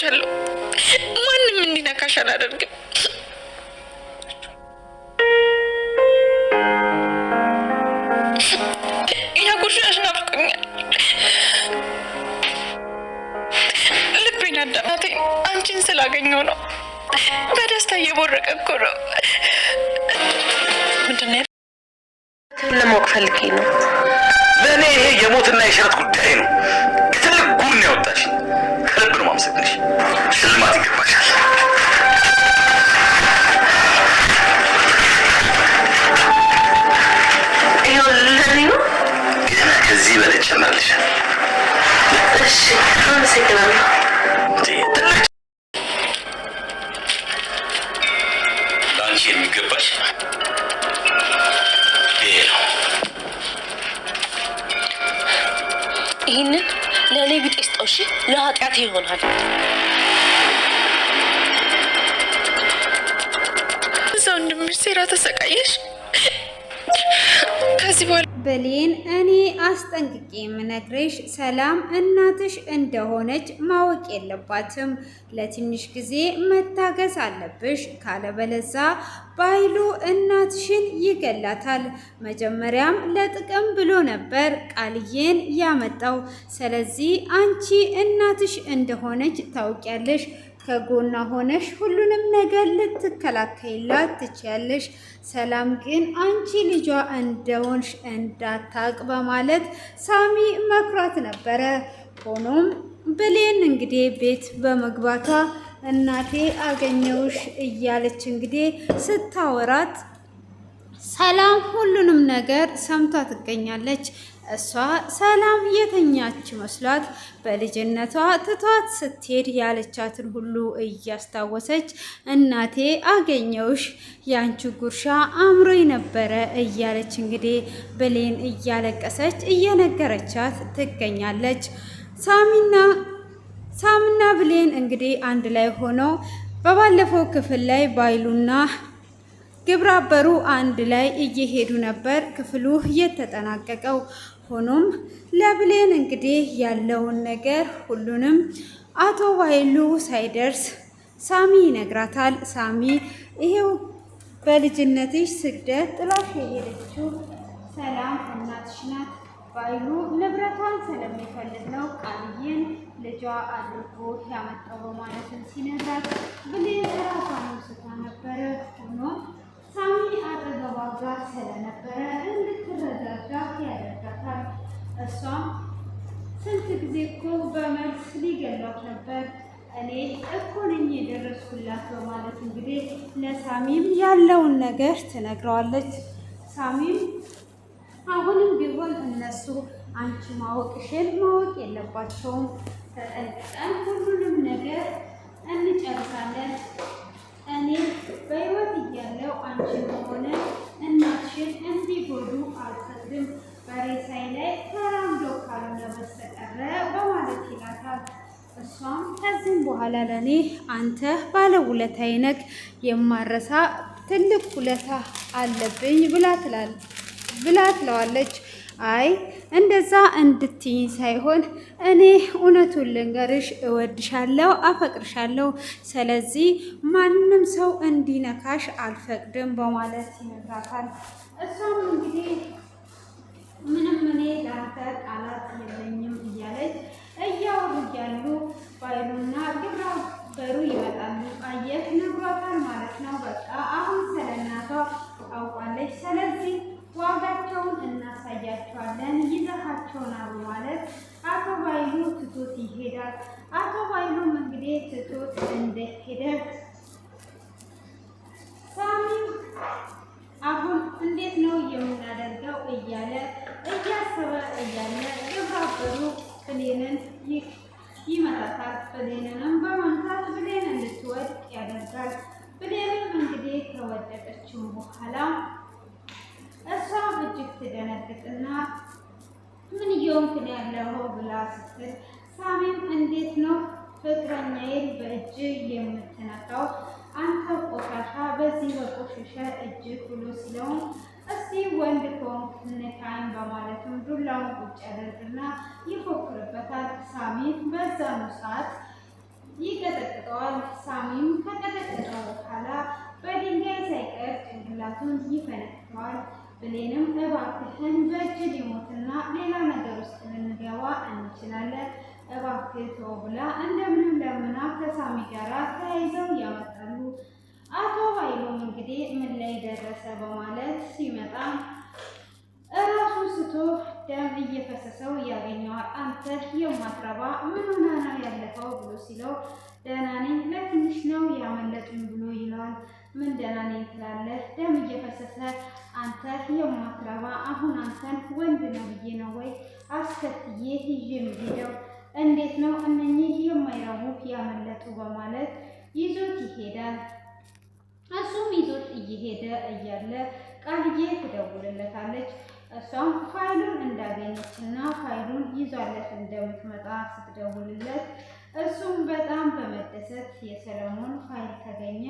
ገብቻለሁ። ማንም እንዲነካሽ አላደርግም። ያ ጉርሻሽ ናፍቆኛል። ልቤን አዳማቴ አንቺን ስላገኘው ነው። በደስታ እየቦረቀ እኮ ነው። ምንድን ነው ለማወቅ ፈልጌ ነው። ለእኔ ይሄ የሞትና የሽረት ጉዳይ ነው። ከትልቅ ጉድ ነው ያወጣሽ። ከልብ ነው የማመሰግንሽ። ሽልማት ይገባሻል። ይኸው ለእኔ ነው። ገና ከዚህ በላይ ጨምርልሻል። እሺ፣ አመሰግናለሁ። ትልቅ ለአንቺ የሚገባሽ ይሄ ነው። ይህንን ለእኔ ቢጤ ስጠው። እሺ፣ ለኃጢአት ይሆናል። እዛው ወንድምሽ ሴራ ተሰቃየሽ። ከዚህ በኋላ ብሌን እኔ አስጠንቅቄ የምነግርሽ ሰላም እናትሽ እንደሆነች ማወቅ የለባትም። ለትንሽ ጊዜ መታገስ አለብሽ። ካለበለዛ ባይሉ እናትሽን ይገላታል። መጀመሪያም ለጥቅም ብሎ ነበር ቃልዬን ያመጣው። ስለዚህ አንቺ እናትሽ እንደሆነች ታውቂያለሽ። ከጎኗ ሆነሽ ሁሉንም ነገር ልትከላከይላት ትችያለሽ። ሰላም ግን አንቺ ልጇ እንደሆንሽ እንዳታቅ በማለት ሳሚ መክሯት ነበረ። ሆኖም ብሌን እንግዲህ ቤት በመግባቷ እናቴ አገኘውሽ እያለች እንግዲህ ስታወራት ሰላም ሁሉንም ነገር ሰምታ ትገኛለች። እሷ ሰላም የተኛች መስሏት በልጅነቷ ትቷት ስትሄድ ያለቻትን ሁሉ እያስታወሰች እናቴ አገኘውሽ፣ ያንቺ ጉርሻ አምሮኝ ነበረ እያለች እንግዲህ ብሌን እያለቀሰች እየነገረቻት ትገኛለች። ሳሚና ሳምና ብሌን እንግዲህ አንድ ላይ ሆነው በባለፈው ክፍል ላይ ባይሉና ግብረ አበሩ አንድ ላይ እየሄዱ ነበር ክፍሉ የተጠናቀቀው። ሆኖም ለብሌን እንግዲህ ያለውን ነገር ሁሉንም አቶ ባይሉ ሳይደርስ ሳሚ ይነግራታል። ሳሚ ይሄው በልጅነትሽ ስደት ጥላሽ የሄደችው ሰላም እናትሽ ናት። ባይሉ ንብረቷን ስለሚፈልግ ነው ቃልዬን ልጇ አድርጎ ያመጣው በማለትም ሲነግራት ብሌን ራሷን ስታ ነበረ። ሆኖም ሳሚ አጠገቧ ጋር ስለነበረ እንድትረጋጋ ያደርጋታል። እሷም ስንት ጊዜ እኮ በመልስ ሊገሏት ነበር እኔ እኮ ነኝ የደረስኩላት በማለት እንግዲህ ለሳሚም ያለውን ነገር ትነግረዋለች። ሳሚም አሁንም ቢሆን እነሱ አንቺ ማወቅሽን ማወቅ የለባቸውም፣ ተጠንቅቀን ሁሉንም ነገር እንጨርሳለን። እኔ በሕይወት እያለሁ አንቺን ሆነ እናትሽን እንዲጎዱ አልፈቅድም፣ በሬሳይ ላይ ተራምዶ ካልሆነ በስተቀረ በማለት ይላታል። እሷም ከዚህም በኋላ ለእኔ አንተ ባለውለታዬ ነህ፣ የማረሳ ትልቅ ውለታ አለብኝ ብላ ብላ ትለዋለች። አይ እንደዛ እንድትይኝ ሳይሆን እኔ እውነቱን ልንገርሽ፣ እወድሻለሁ፣ አፈቅርሻለሁ። ስለዚህ ማንም ሰው እንዲነካሽ አልፈቅድም በማለት ይነግራታል። እሷም እንግዲህ ምንም እኔ ለአንተ ቃላት የለኝም እያለች እያወሩ እያሉ ባይሉና ግብረ አበሩ ይመጣሉ። አየህ ነግሯታል ማለት ነው። በቃ አሁን ስለ እናቷ አውቋለች። ስለዚህ ዋጋቸውን እናሳያቸዋለን፣ ይዘሃቸውን አሉ ማለት አቶ ባይሉ ትቶት ይሄዳል። አቶ ባይሉም እንግዲህ ትቶት እንደሄደ ሳሚም አሁን እንዴት ነው የምናደርገው እያለ እያሰበ እያለ ግብረ አበሩ ብሌንን ይመታታል። ብሌንንም በመምታት ብሌን እንድትወድቅ ያደርጋል። ብሌንም እንግዲህ ከወደቀችው በኋላ እሷ እጅግ ትደነግጥና ምን እየሆንክ ነው ያለው ብላ ስትል ሳሚም እንዴት ነው ፍቅረኛዬን በእጅ የምትነካው አንተ ቆሻሻ፣ በዚህ በቆሸሸ እጅ ብሎ ሲለውም እስቲ ወንድ ከሆንክ ንካኝ በማለትም ዱላውን ቁጭ ያደርግና ይፎክርበታል። ሳሚም በዛኑ ሰዓት ይቀጠ ጭንቅላቱን ይፈነክተዋል። ብሌንም እባክህን በእጅ ሊሞትና ሌላ ነገር ውስጥ ልንገባ እንችላለን፣ እባክህ ተው ብላ እንደምንም ለምና ከሳሚ ጋራ ተያይዘው ያመጣሉ። አቶ ባይሎም እንግዲህ ምን ላይ ደረሰ በማለት ሲመጣ እራሱ ስቶ ደም እየፈሰሰው ያገኘዋል። አንተ የማትረባ ምን ሆነህ ነው ያለፈው ብሎ ሲለው ደህና ነኝ ለትንሽ ነው ያመለጡኝ ብሎ ይለዋል። ምን ደህና ነኝ ትላለህ? ደም እየፈሰሰ አንተ የማትረባ አሁን አንተን ወንድ ነው ብዬ ነው ወይ አስከትዬ ይዤ የምሄደው? እንዴት ነው እነኚህ የማይረቡ ያመለጡ በማለት ይዞት ይሄዳል። እሱም ይዞት እየሄደ እያለ ቃልዬ ትደውልለታለች። እሷም ፋይሉን እንዳገኘች እና ፋይሉን ይዟለት እንደምትመጣ ስትደውልለት እሱም በጣም በመደሰት የሰለሞን ፋይል ተገኘ፣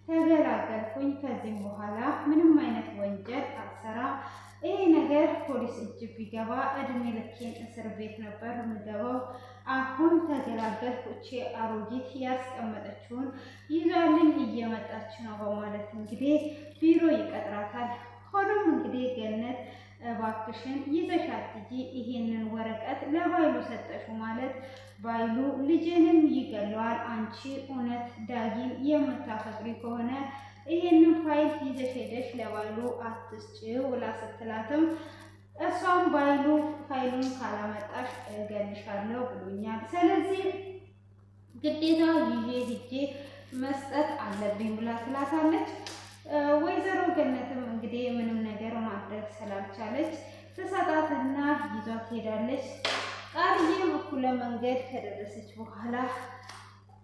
ተገላገልኩኝ፣ ከዚህም በኋላ ምንም አይነት ወንጀል አልሰራም። ይሄ ነገር ፖሊስ እጅ ቢገባ እድሜ ልኬን እስር ቤት ነበር የምገባው። አሁን ተገላገልኩ። እቼ አሮጊት ያስቀመጠችውን ይዛልኝ እየመጣች ነው በማለት እንግዲህ ቢሮ ይቀጥራታል። ሆኖም እንግዲህ ገነት እባክሽን ይዘሻት ሂጂ፣ ይሄንን ወረቀት ለባይሉ ሰጠሽው ማለት ባይሉ ልጅንም ይገለዋል። አንቺ እውነት ዳጊን የምታፈቅሪ ከሆነ ይሄንን ፋይል ይዘሽ ሄደሽ ለባይሉ አትስጪው ብላ ስትላትም እሷም ባይሉ ፋይሉን ካላመጣሽ እገልሻለሁ ብሎኛል፣ ስለዚህ ግዴታ ይዤ ሂጄ መስጠት አለብኝ ብላ ትላታለች። ወይዘሮ ገነትም እንግዲህ ምንም ነገር ማድረግ ስላልቻለች ትሰጣትና ይዟት ሄዳለች። ቃልዬም እኩለ መንገድ ከደረሰች በኋላ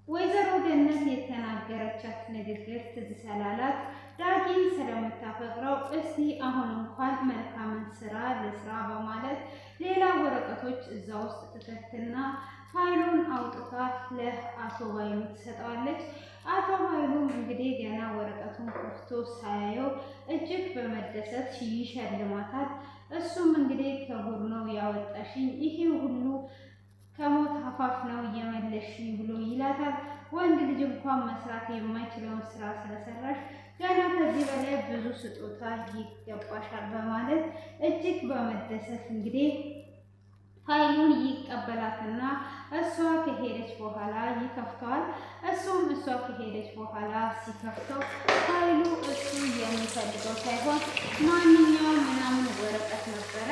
ወይዘሮ ገነት የተናገረቻት ንግግር ትዝ ስላላት ዳጊን ስለምታፈቅረው እስቲ አሁን እንኳን መልካምን ስራ ልስራ በማለት ሌላ ወረቀቶች እዛ ውስጥ ትከትና ፋይሉን አውጥታ ለአቶ ባይሉ ትሰጠዋለች። አቶ ባይሉም እንግዲህ ገና ወረቀቱን ከፍቶ ሳያየው እጅግ በመደሰት ይሸልማታል። እሱም እንግዲህ ከጉድ ነው ያወጣሽኝ፣ ይሄ ሁሉ ከሞት አፋፍ ነው እየመለሽኝ ብሎ ይላታል። ወንድ ልጅ እንኳን መስራት የማይችለውን ስራ ስለሰራሽ ገና ከዚህ በላይ ብዙ ስጦታ ይገባሻል በማለት እጅግ በመደሰት እንግዲህ ፋይሉን ይቀበላትና እሷ ከሄደች በኋላ ይከፍተዋል። እሱም እሷ ከሄደች በኋላ ሲከፍተው ፋይሉ እሱ የሚፈልገው ሳይሆን ማንኛውም ምናምን ወረቀት ነበረ።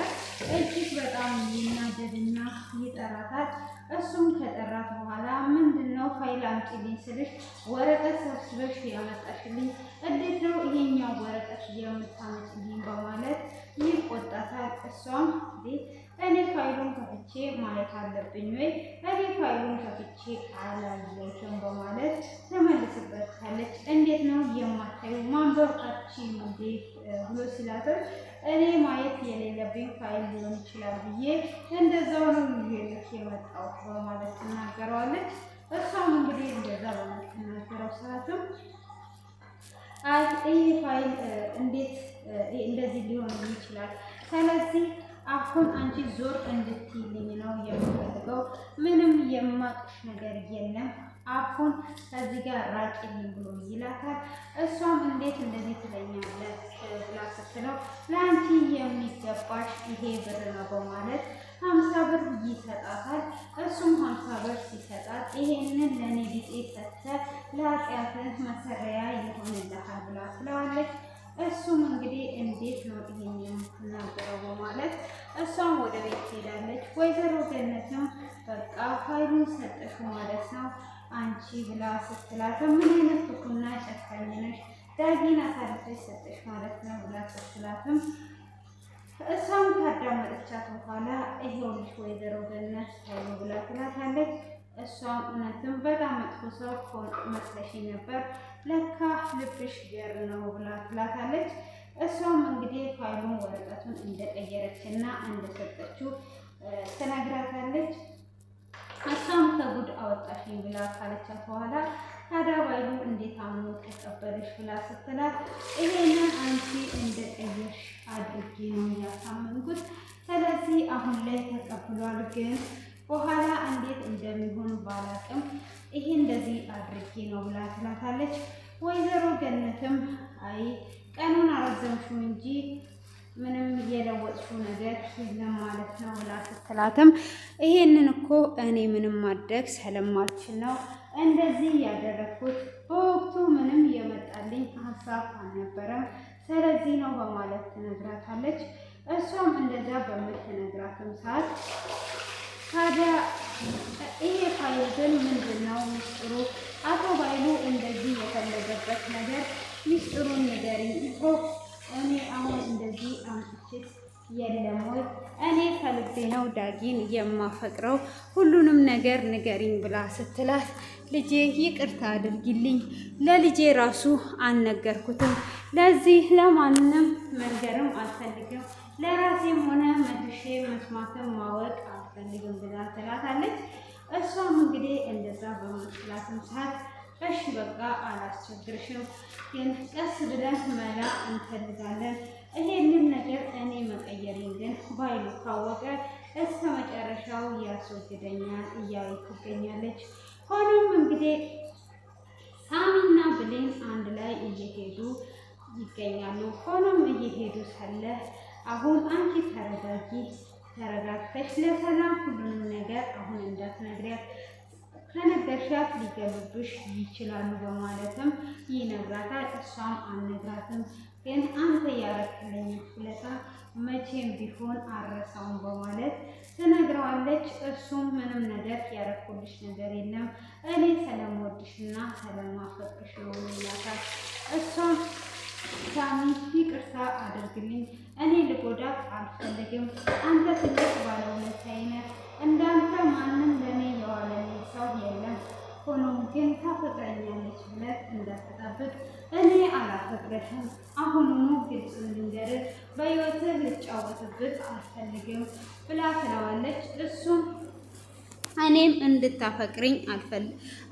እጅግ በጣም ይናደድና ይጠራታል። እሱም ከጠራት በኋላ ምንድን ነው ፋይል አምጪልኝ ስልሽ ወረቀት ሰብስበሽ ያመጣሽልኝ እንዴት ነው ይሄኛው ወረቀት የምታመጭልኝ? በማለት ይቆጣታል። እሷም እኔ ፋይሉን ከፍቼ ማየት አለብኝ ወይ እኔ ፋይሉን ከፍቼ አላየሁትም በማለት ትመልስበታለች። እንዴት ነው የማታዩ ማንበብ አትችይም እንዴ ብሎ ሲላትም እኔ ማየት የሌለብኝ ፋይል ሊሆን ይችላል ብዬ እንደዛው ነው ይዤልሽ የመጣሁት በማለት ትናገረዋለች። እሷም እንግዲህ እንደዛ በምትናገረው ሰዓትም አይ ይህ ፋይል እንዴት እንደዚህ ሊሆን ይችላል? ስለዚህ አሁን አንቺ ዞር እንድትይልኝ ነው የምፈልገው። ምንም የማቅሽ ነገር የለም። አሁን ከዚህ ጋር ራቂልኝ ብሎ ይላታል። እሷም እንዴት እንደዚህ ትለኛለህ ብላ ስትለው ለአንቺ የሚገባሽ ይሄ ብር ነው በማለት 50 ብር ይሰጣታል። እሱም 50 ብር ሲሰጣት ይሄንን ለእኔ ቢጤ ሰጥተህ ለኃጢአትህ መሰሪያ ይሆንልሃል ብላ ትለዋለች። እሱም እንግዲህ እንዴት ነው ይሄን የምትናገረው በማለት እሷም ወደ ቤት ትሄዳለች። ወይዘሮ ገነትም በቃ ፋይሉን ሰጠሽው ማለት ነው አንቺ ብላ ስትላት ምን አይነት ክፉና ጨካኝ ነሽ ዳጊን አሳልፈሽ ሰጠሽ ማለት ነው ብላ ስትላትም እሷም ካዳመጠቻት በኋላ ይኸውልሽ ወይዘሮ ገነት ፋይሉ ብላ ትላታለች። እሷም እውነትም በጣም መጥፎ ሰው መስለሽኝ ነበር፣ ለካ ልብሽ ገር ነው ብላ ትላታለች። እሷም እንግዲህ ፋይሉን ወረቀቱን እንደቀየረች እና እንደሰጠችው ተናግራታለች። እሷም ከጉድ አወጣሽኝ ብላ ካለቻት በኋላ ታዲያ ባይሉ እንዴት አምኖ ተቀበለሽ ብላ ስትላት ይሄንን አንቺ እንደቀየርሽ አድርጌ ነው ያሳመንኩት። ስለዚህ አሁን ላይ ተቀብሏል ግን በኋላ እንዴት እንደሚሆን ባላቅም ይሄ እንደዚህ አድርጌ ነው ብላ ትላታለች። ወይዘሮ ገነትም አይ ቀኑን አረዘምሽው እንጂ ምንም እየለወጥሽው ነገር የለም ማለት ነው ብላ ስትላትም ይሄንን እኮ እኔ ምንም ማድረግ ስለማልችል ነው እንደዚህ ያደረግኩት። በወቅቱ ምንም የመጣልኝ ሀሳብ አልነበረም፣ ስለዚህ ነው በማለት ትነግራታለች። እሷም እንደዛ በምትነግራትም ሰዓት ታዲያ ይሄ ፋይል ግን ምንድን ነው ሚስጥሩ? አቶ ባይሉ እንደዚህ የፈለገበት ነገር ሚስጥሩን ንገሪኝ እኮ እኔ አሁን እንደዚህ አምጥቼት የለም ወይ እኔ ከልቤ ነው ዳጊን የማፈቅረው ሁሉንም ነገር ንገሪኝ ብላ ስትላት፣ ልጄ ይቅርታ አድርጊልኝ ለልጄ ራሱ አልነገርኩትም። ለዚህ ለማንም መንገርም አልፈልግም፣ ለራሴም ሆነ መልሼ መስማትም ማወቅ አልፈልግም ብላ ትላታለች። እሷም እንግዲህ እንደዛ በምትላትም ሰዓት እሺ በቃ አላስቸግርሽም፣ ግን ቀስ ብለን መላ እንፈልጋለን። ይሄንን ነገር እኔ መቀየሬን ግን ባይሉ ካወቀ እስከ መጨረሻው ያስወግደኛል እያሉ ትገኛለች። ሆኖም እንግዲህ ሳሚና ብሌን አንድ ላይ እየሄዱ ይገኛሉ። ሆኖም እየሄዱ ሳለ አሁን አንቺ ተረጋጊ፣ ተረጋግተሽ ለሰላም ሁሉንም ነገር አሁን እንዳትነግሪያት ከነገርሻት ሊገሉብሽ ይችላሉ በማለትም ይነግራታል። እሷም አልነግራትም፣ ግን አንተ ያረክልኝ ውለታ መቼም ቢሆን አረሳውም በማለት ትነግረዋለች። እሱም ምንም ነገር ያረኩልሽ ነገር የለም እኔ ስለምወድሽና ስለማፈቅርሽ ነው ይላታል። እሷም ሳሚ ይቅርታ አድርግልኝ፣ እኔ ልጎዳት አልፈልግም። አንተ ትልቅ ባለውለታዬ ነህ። እንዳንተ ማንም ለእኔ የዋለልኝ ሰው የለም። ሆኖም ግን ታፈቅረኛለች ብለህ እንዳትጠብቅ፣ እኔ አላፈቅርህም። አሁኑኑ ግልጽ ልንገርህ፣ በሕይወትህ ልጫወትብህ አልፈልግም ብላ ትለዋለች። እሱም እኔም እንድታፈቅሪኝ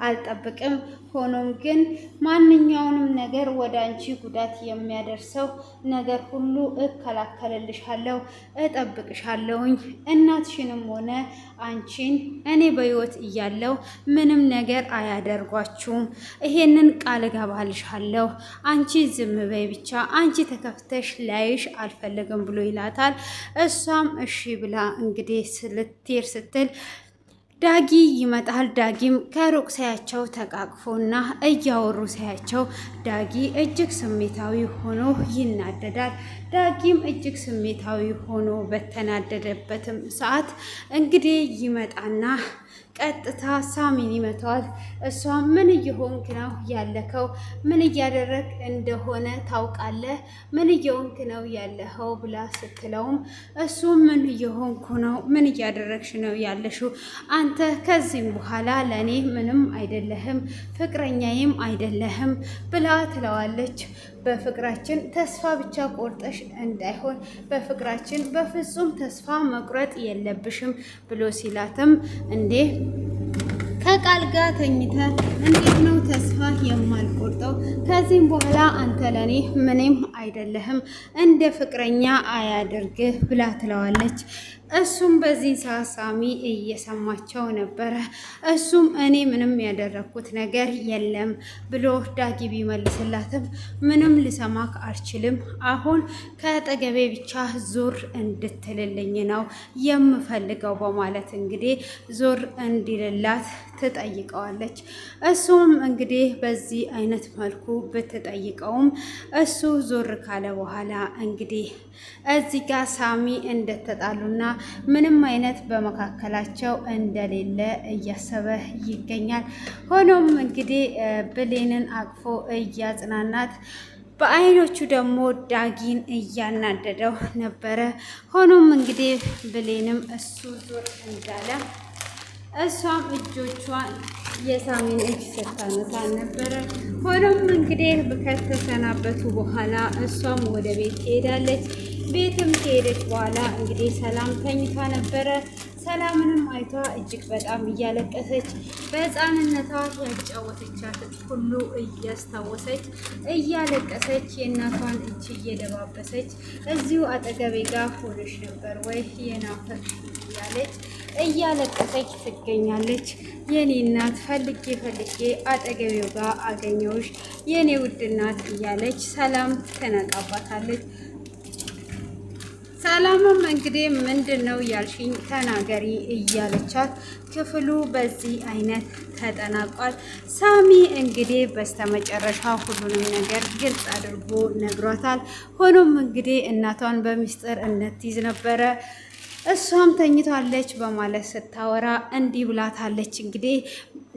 አልጠብቅም። ሆኖም ግን ማንኛውንም ነገር ወደ አንቺ ጉዳት የሚያደርሰው ነገር ሁሉ እከላከልልሻለሁ፣ እጠብቅሻለሁኝ። እናትሽንም ሆነ አንቺን እኔ በሕይወት እያለሁ ምንም ነገር አያደርጓችሁም። ይሄንን ቃል እገባልሻለሁ። አንቺ ዝም በይ ብቻ፣ አንቺ ተከፍተሽ ላይሽ አልፈልግም ብሎ ይላታል። እሷም እሺ ብላ እንግዲህ ልትሄድ ስትል ዳጊ ይመጣል። ዳጊም ከሩቅ ሳያቸው ተቃቅፎና እያወሩ ሳያቸው ዳጊ እጅግ ስሜታዊ ሆኖ ይናደዳል። ዳጊም እጅግ ስሜታዊ ሆኖ በተናደደበትም ሰዓት እንግዲህ ይመጣና ቀጥታ ሳሚን ይመታዋል። እሷ ምን እየሆንክ ነው ያለከው? ምን እያደረግ እንደሆነ ታውቃለህ? ምን እየሆንክ ነው ያለኸው? ብላ ስትለውም እሱ ምን እየሆንኩ ነው? ምን እያደረግሽ ነው ያለሽው? አንተ ከዚህም በኋላ ለእኔ ምንም አይደለህም፣ ፍቅረኛዬም አይደለህም ብላ ትለዋለች። በፍቅራችን ተስፋ ብቻ ቆርጠሽ እንዳይሆን በፍቅራችን በፍጹም ተስፋ መቁረጥ የለብሽም ብሎ ሲላትም እንዴ ከቃል ጋር ተኝተ እንዴት ነው ተስፋ የማልቆርጠው? ከዚህም በኋላ አንተ ለኔ ምንም አይደለህም፣ እንደ ፍቅረኛ አያደርግህ ብላ ትለዋለች። እሱም በዚህ ሰዓት ሳሚ እየሰማቸው ነበረ። እሱም እኔ ምንም ያደረግኩት ነገር የለም ብሎ ዳጊ ቢመልስላትም ምንም ልሰማክ አልችልም፣ አሁን ከአጠገቤ ብቻ ዞር እንድትልልኝ ነው የምፈልገው በማለት እንግዲህ ዞር እንዲልላት ትጠይቀዋለች። እሱም እንግዲህ በዚህ አይነት መልኩ ብትጠይቀውም እሱ ዞር ካለ በኋላ እንግዲህ እዚህ ጋር ሳሚ እንደተጣሉና ምንም አይነት በመካከላቸው እንደሌለ እያሰበ ይገኛል። ሆኖም እንግዲህ ብሌንን አቅፎ እያጽናናት በአይኖቹ ደግሞ ዳጊን እያናደደው ነበረ። ሆኖም እንግዲህ ብሌንም እሱ ዞር እንዳለ እሷም እጆቿን የሳሚን እጅ ስታነሳ ነበረ። ሆኖም እንግዲህ ከተሰናበቱ በኋላ እሷም ወደ ቤት ትሄዳለች። ቤትም ከሄደች በኋላ እንግዲህ ሰላም ተኝታ ነበረ። ሰላምንም አይቷ እጅግ በጣም እያለቀሰች በሕፃንነቷ ያጫወተቻት ሁሉ እያስታወሰች እያለቀሰች የእናቷን እጅ እየደባበሰች እዚሁ አጠገቤ ጋር ሆነሽ ነበር ወይ የናፈቅሽ እያለች እያለቀሰች ትገኛለች። የኔ እናት ፈልጌ ፈልጌ አጠገቤው ጋር አገኘውሽ የኔ ውድ እናት እያለች ሰላም ትነቃባታለች። ሰላምም እንግዲህ ምንድን ነው ያልሽኝ ተናገሪ እያለቻት ክፍሉ በዚህ አይነት ተጠናቋል። ሳሚ እንግዲህ በስተመጨረሻ ሁሉንም ነገር ግልጽ አድርጎ ነግሯታል። ሆኖም እንግዲህ እናቷን በሚስጥር እንትይዝ ነበረ እሷም ተኝታለች በማለት ስታወራ እንዲህ ብላታለች። እንግዲህ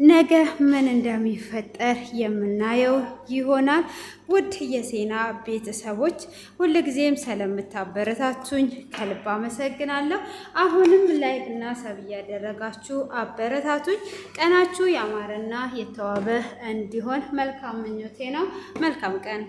ነገ ምን እንደሚፈጠር የምናየው ይሆናል። ውድ የሴና ቤተሰቦች ሁልጊዜም ስለምታበረታቱኝ ከልብ አመሰግናለሁ። አሁንም like እና sub እያደረጋችሁ አበረታቱኝ። ቀናችሁ ያማረና የተዋበ እንዲሆን መልካም ምኞቴ ነው። መልካም ቀን።